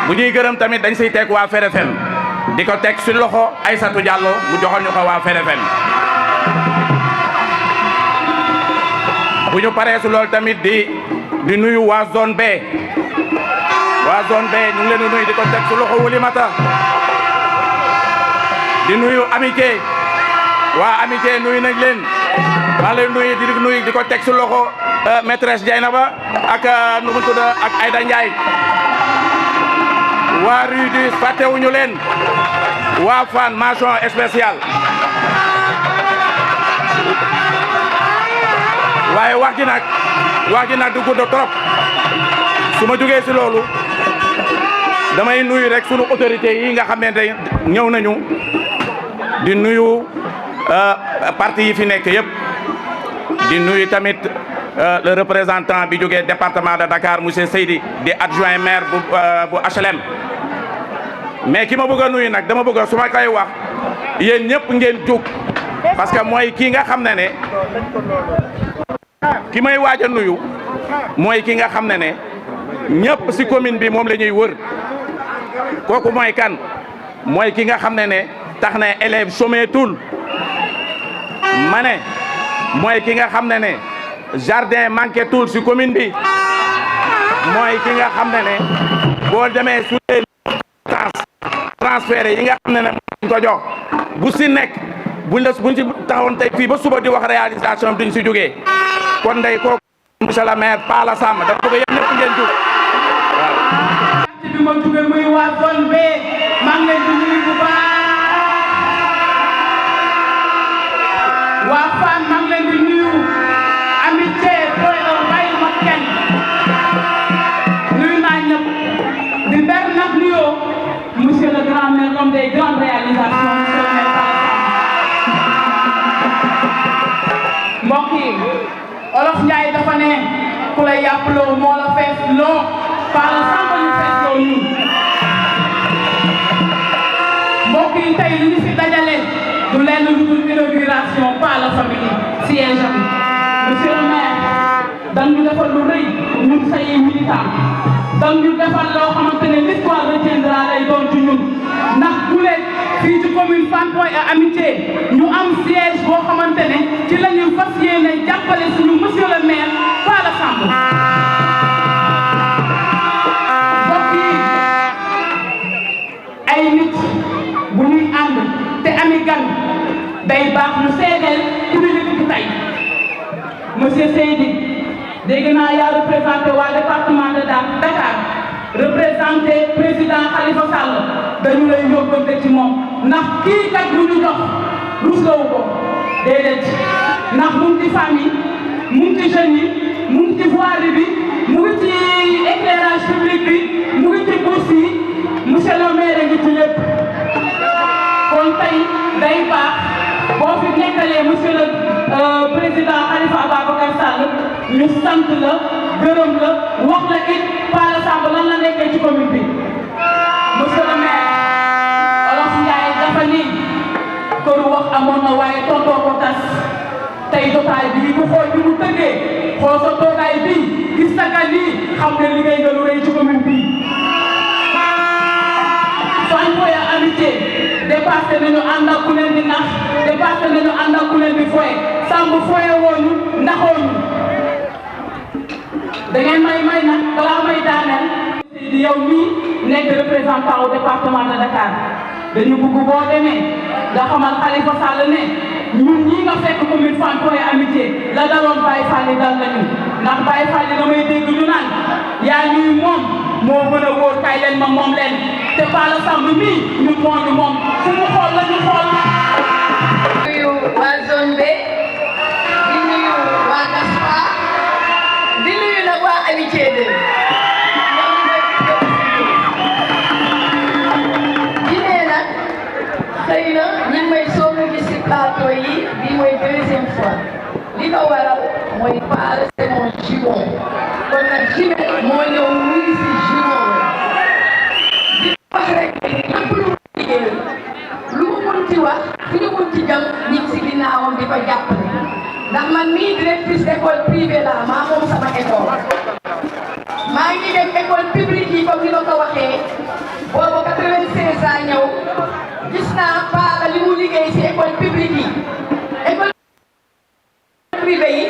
bu ñuy gërëm tamit dañ siy teg waa Ferefem di ko teg si loxo Aïssatou Diallo mu joxal ñu ko waa Ferefem bu ñu paree si loolu tamit di nuyu waa zone B ñu ngi leen di nuyu di ko teg si loxo Wulimata di nuyu amitié waa amitié nuyu nañ leen maa leen nuyu di ko teg si loxo maîtresse Dieynaba ak nu mu tudd ak Aïda Ndiaye waa Rue du fàttewuñu leen waa Fann mention spéciale waaye wax ji nag du gudd trop su ma jógee si loolu damay nuyu rek sunu autorité yi nga xam ne ñëw nañu di nuyu parti yi fi nekk yëpp di nuyu tamit le représentant bi jógee département de Dakar monsieur Seydi di adjoint maire bu HLM mais ki ma bëgg a nuyu nag dama bëgg su ma koy wax yéen ñëpp ngeen jóg parce que mooy kii nga xam ne ki may waaj a nuyu mooy ki nga xam ne ñëpp si commune bi moom la ñuy wër kooku mooy kan mooy ki nga xam ne tax na élève chômeetul ma ne mooy ki nga xam ne jardin manqué tul si commune bi mooy ki nga xam ne boo demee su transfert yi nga xam ne moom ko jox bu si nekk buñ ci taxawoon tey fii ba suba di wax réalisation duñ si jógee kon ndey kooku monsieur le maire Pala Samb dafa bëgg yéen ñëpp ngeen jóg waaw. bi ma jóge muy waa zone B maa ngi leen di nuyu bu baax waa Fann maa ngi leen di nuyu amitié booy bàyyi ma kenn nuyu naa ñëpp di ber nag nuyoo monsieur le grand maire l'homme des grandes réalisations monsieur le maire mbokk yi Olof Njaay dafa ne ku la yàppaloo moo la fees loo Pala Samb ñu fees loo ñun mbokk yi tey li ñu fi dajale du lenn lu dul inauguration Pala Family siège am monsieur le maire dañ ñu defal lu rëy ñun say militant dañ ñu defal loo xamante ne l'histoire retiendra lay doon ci ñun ndax bu leen fii ci commune Fann Point E Amitié ñu am siège boo xamante ne ci la ñu fas yéene jàppale suñu monsieur le maire Pala Samb mbokk yi ay nit bu ñuy ànd te ami gan day baax ñu seedeel ku ñu nekk ci tey monsieur Seydi dégg naa yaa représenté waa département de Dakar représenté président Khalifa Sall dañu lay yóbbante ci moom ndax kii kat lu ñu jox rusloowu ko déedéet ndax mu ngi ci famille mu ngi ci jeunes yi mu ngi ci voirie bi mu ngi ci éclairage public bi mu ngi ci bourse yi monsieur le maire ngi ci lépp kon tey day baax boo fi nekkalee monsieur le président Khalifa Ababacar Sall ñu sant la gërëm la wax la it Pala Samb lan la nekkee ci commune bi monsieur le maire Olof Njaay dafa ni këru wax amoon na waaye tontoo ko tas tey jotaay bi ku xool bi mu tëggee xool sa toogaay bi gis na ka lii xam ne liggéey nga lu rëy ci commune bi Fann Point E Amitié dépassé nañu ànd ak ku leen di nax dépassé nañu ànd ak ku leen di foye Samb foye woonu ndaxoonu da ngeen may nag balaa may daaneel di yow mii nekk représentant au département de Dakar dañu bëgg boo demee nga xamal Khalifa Sall ne ñun ñii nga fekk commune Fann Point E Amitié la daloon Baye Fall yi dal nañu ndax Baye Fall yi damay dégg ñu naan yaa ñuy moom moo gën a wóor kay leen ma moom leen te Pala Samb mii ñun moo ñu moom fu mu xool la ñu xool. nuyu waa zone B di nuyu li ko waral mooy Palla c'est mon jumeau kon nag jumelle moo ñëw wuyu si jumeau di wax rek lépp lu mu liggéey lu mu munti wax fu ñu munti jëm ñi ngi si ginnaawam di ko jàppale ndax man mii directrice école privée la maa moom sama école maa ngi dem école publique yi comme ni ma ko waxee boobu 96 ans ñëw gis naa Palla li mu liggéey si école publique yi école privé yi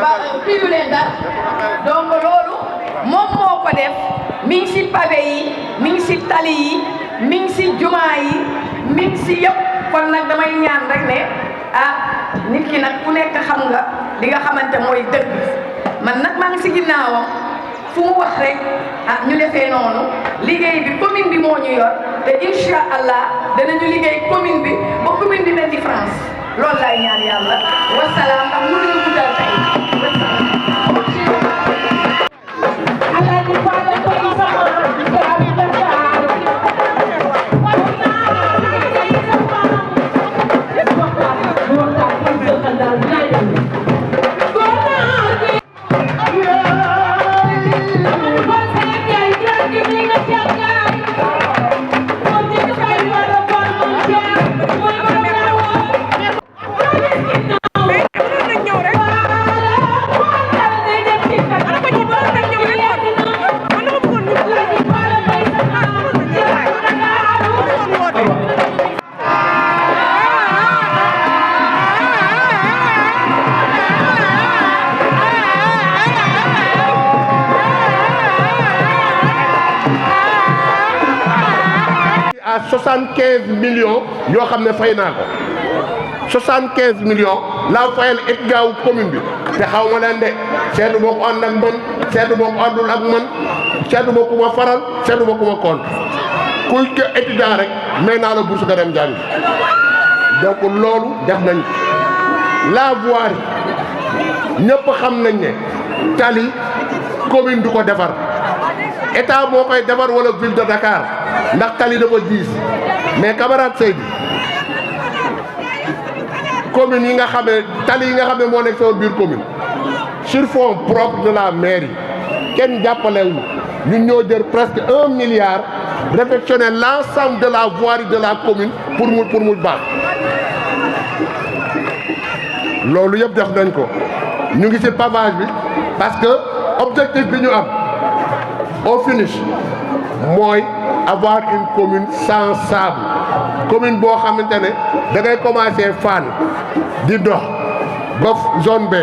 ba fiyu leen dara donc loolu moom moo ko def mi ngi si pavé yi mi ngi si tali yi mi ngi si jumaa yi mi ngi si yëpp kon nag damay ñaan rek ne nit ki nag ku nekk xam nga li nga xamante mooy dëgg man nag maa ngi si ginnaawam fu mu wax rek ñu defee noonu liggéey bi commune bi moo ñu yor te incha allah danañu liggéey commune bi ba commune bi mel ni France loolu laay ñaan yàlla wasalaam ndax mënuñu guddal tey à 75 millions yoo xam ne fay naa ko 75 millions laa fayal étudiant wu commune bi te xaw ma leen de seetu boo ko ànd ak man seetu boo ko àndul ak man seetu boo ko ma faral seetu boo ko ma compte kuy ke étudiant rek may naa la bourse nga dem jàngi donc loolu def nañ la voirie ñëpp xam nañ ne tali commune du ko defar état moo koy defar wala ville de Dakar ndax tali dafa diis mais camarade Seydou commune yi nga xam ne tali yi nga xam ne moo nekk sama biir commune sur fonds propre de la mairie kenn jàppalewuñu ñun ñoo jël presque 1 milliard réfectionner l'ensemble de la voirie de la commune pour mu baax loolu yëpp def nañ ko ñu ngi ci pavage bi parce que objectif bi ñu am au finish mooy avoir une commune sans sable commune boo xamante ne da ngay commencer Fann di dox ba zone B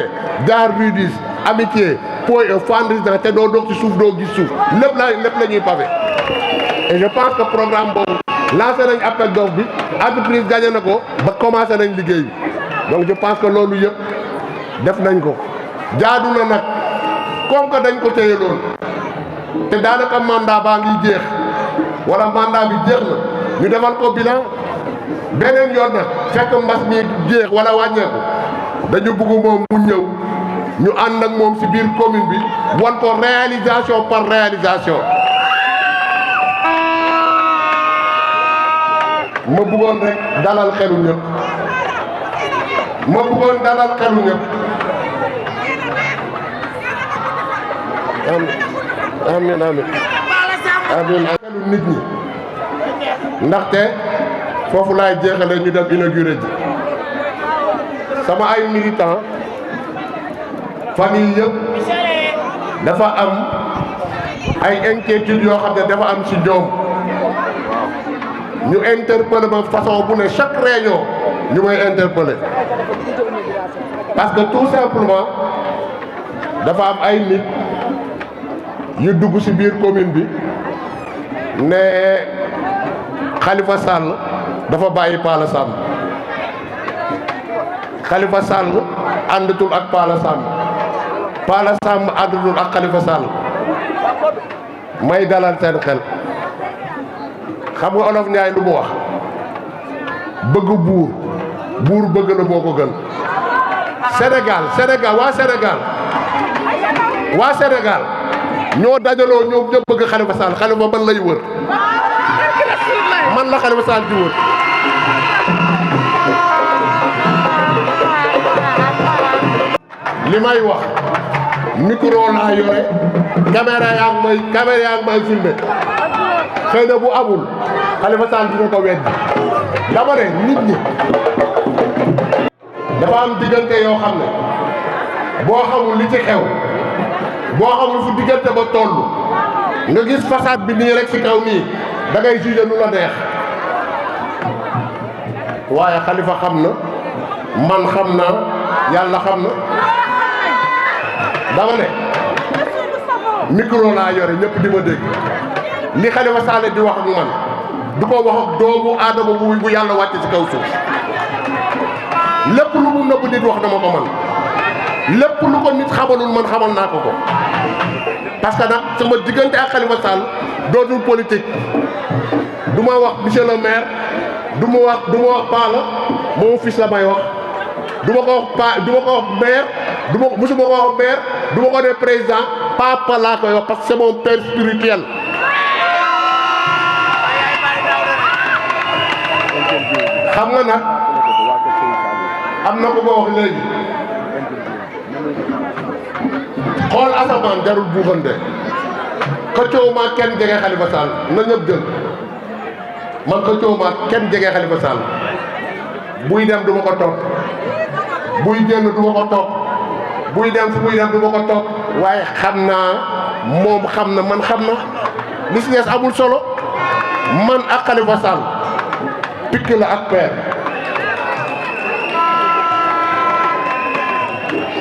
jaar Rudis Amitié Point E Fann Résidence te doo dox ci suuf doo gis suuf lépp la ñuy pavé et je pense que programme boobu lancé nañ appel d'offre bi entreprise gagné na ko ba commencé nañ liggéey bi donc je pense que loolu yëpp def nañ ko jaadu na nag comme que dañ ko téye loolu te daanaka mandat baa ngi jeex wala mandat bi jeex na ñu defal ko bilan beneen yoon nag fekk mbas mi jeex wala wàññeeku dañu bëgg moom mu ñëw ñu ànd ak moom ci biir commune bi wan ko réalisation par réalisation. ma bëggoon rek dalal xelu ñëpp amiin amiin xelu nit ñi ndaxte foofu laay jeexale ñu dem inauguré ji sama ay militant famille yëpp dafa am ay inquiétudes yoo xam ne dafa am ci ñoom ñu interpellé ma façon bu ne chaque réunion ñu may interpellé parce que tout simplement dafa am ay nit yu dugg ci biir commune bi ne Khalifa Sall dafa bàyyi Palla Samb Khalifa Sall àndatul ak Palla Samb Palla Samb àndatul ak Khalifa Sall may dalal seen xel xam nga olof Njaay lu mu wax bëgg buur bëgg na moo ko gën Sénégal waa Sénégal ñoo dajaloo ñoo ñëpp bëgg Khalifa Sall Khalifa man lay wër man la Khalifa Sall di wër li may wax micro laa yore caméra yaa ngi may filmé xëy na bu amul Khalifa Sall dina ko weddi dama ne nit ñi dafa am diggante yoo xam ne boo xamul li ci xew boo xamul fu diggante ba toll nga gis façade bi nii rek ci kaw nii da ngay juger lu la neex waaye Khalifa xam na man xam naa yàlla xam na dama ne micro laa yore ñëpp di ma dégg li Khalifa Sall di wax ak man du ko wax ak doomu aadama bu yàlla wàcce ci kaw suuf lépp lu mu nëbb nit wax dama ko man lépp lu ko nit xamalul man xamal naa ko ko parce que nag sama diggante ak Khalifa Sall dootul politique du ma wax monsieur le maire du ma wax paa la moom fils la may wax du ma ko wax paa du ma ko wax maire musuma ko wax maire du ma ko ne président papa laa koy wax parce que c'est mon père spirituel. xam nga nag am na ko wax léegi xool asamaan jarul buuxante xëccoo ma kenn jege Khalifa Sall na ñëpp jël man xëccoo ma kenn jege Khalifa Sall buy dem du ma ko topp buy génn du ma ko topp buy dem fu muy dem du ma ko topp waaye xam naa moom xam na man xam na li si des amul solo man ak Khalifa Sall pikk la ak peer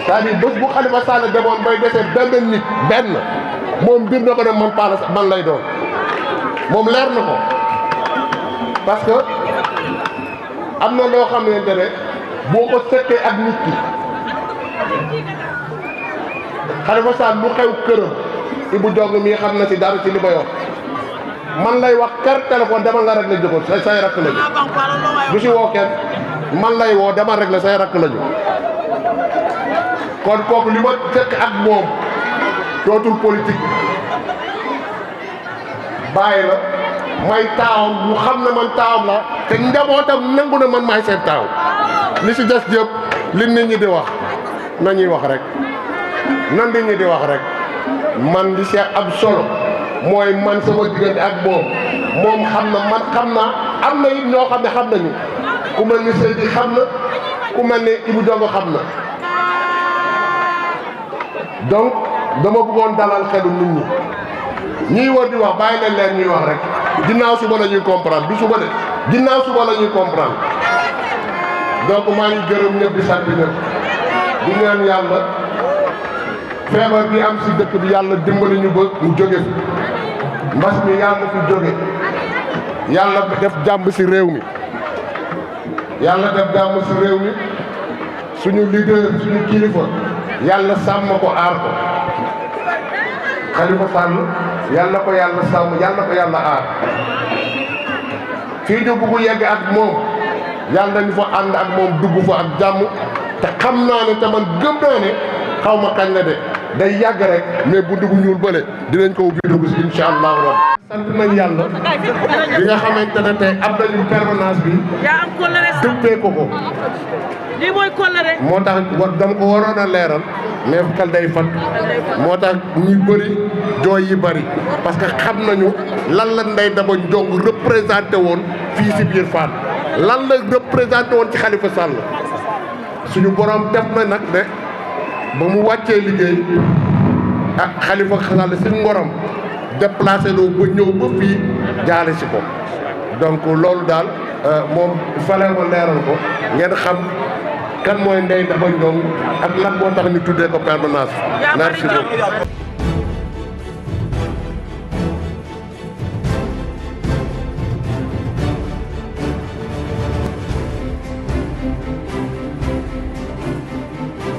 c'est-à-dire bés bu Khalifa Sall demoon bay dese benn moom bir na ko ne man lay doon moom leer na ko parce que am na loo xamante ne boo ko settee ak nit ki Khalifa Sall lu xew këram Ibou Diong mii xam na ci dara ci li may wax man lay wax kar téléphone demal nga rek la jógoon say rakk lañu du si woo kenn man lay woo demal rek la say rakk lañu kon kooku li ma fekk ak moom dootul politique bàyyi la may taawam mu xam ne man taawam la te njabootam nangu na man maay seen taaw li si des yëpp li nit ñi di wax nañuy wax rek nan nit ñi di wax rek man li seet am solo mooy man sama diggante ak moom xam na man xam naa am na it ñoo xam ne xam nañu ku mel ni Seydi xam na ku mel ni Ibou Diong xam na donc dama bëggoon dalal xelu nit ñi ñiy war di wax bàyyi leen ñuy wax rek ginnaaw suba la ñuy comprendre du suba de ginnaaw suba la ñuy comprendre donc maa ngi gërëm ñëpp di sant ñëpp di ñaan yàlla feebar bi am si dëkk bi yàlla dimbali ñu ba mu jóge fi mbas mi yàlla fi jóge yàlla def jàmm si réew mi yàlla def jàmm si réew mi suñu leader suñu kilifa yàlla sàmm ko aar ko Khalifa Sall yàlla ko yàlla sàmm yàlla ko yàlla aar fii ñu bugg yegg ak moom yàlla nañu fa ànd ak moom dugg fa ak jàmm te xam naa ne te man gëm naa ne xaw ma kañ la de day yàgg rek mais bu dugg ñuul bële dinañ ko ubbi dugg si incha allahu rabbi sant nañ yàlla bi nga xamante ne tey am nañu permanence bi dëppee ko lii mooy kóllëre moo tax dama ko waroon a leeral mais xel day fat moo tax ñu bëri jooy yi bëri parce que xam nañu lan la Ndeye Daba Ndiongue représenté woon fii si biir Fann lan la représenté woon ci Khalifa Sall suñu borom def na nag ne ba mu wàccee liggéey ak Khalifa Sall si ngorom déplacé loo ba ñëw ba fii jaale si ko donc loolu daal moom fale ma leeral ko ngeen xam kan mooy Ndeye Daba Ndiongue ak lan moo tax ñu tuddee ko permanence merci beaucoup